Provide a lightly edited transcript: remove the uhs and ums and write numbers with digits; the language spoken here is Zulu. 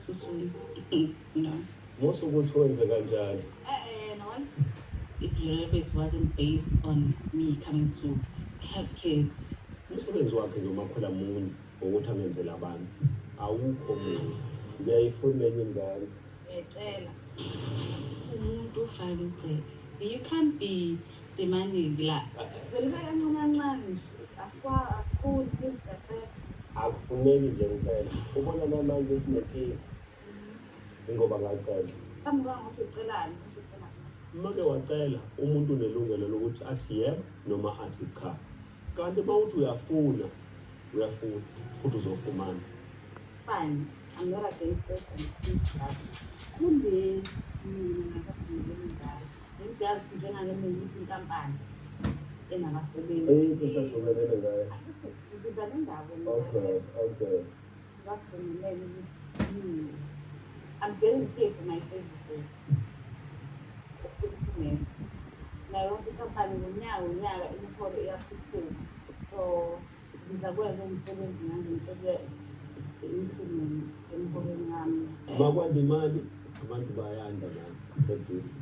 Too soon. No. Musa ukuthi wenze kanjalo. Eh, no one. It wasn't based on me coming to have kids. Umsebenzi wakhe nje umakhwela munye wokuthi angenzele abantu. Awukho munye. Ngiyayifuna enye ingane. Ngiyacela. Umuntu ufanele ucele. You can't be demanding la. Zelibe kancane kancane nje. Asikwa asikhuli, please, siyacela. Akufuneki nje ngicela. Ubona namanje sinenkinga. Ingoba ngacela. Mhlawumbe uba ngosucelani, usucelani. Uma-ke wacela, umuntu unelungelo lokuthi athi yebo noma athi cha. Kanti uma uthi uyafuna, uyafuna futhi uzofumana. Fine. I'm not against it and please, but kule mina ngasasivumelene njalo. Bengisiyazi njengale mina inkampani enabasebenzi. Eyiphi sasivumelene ngayo? Akuthi ngibiza le ndaba mina. Okay. Sasivumelene ukuthi mina I'm getting paid for my services. Ukukhulisa. Nayo yonke inkampani ngonyaka ngonyaka imiholo iyakhuphuka. So ngiza kwenza umsebenzi manje ngicela i-increment emholweni wami. Uma kwanda imali, abantu bayanda nabo. Eduze.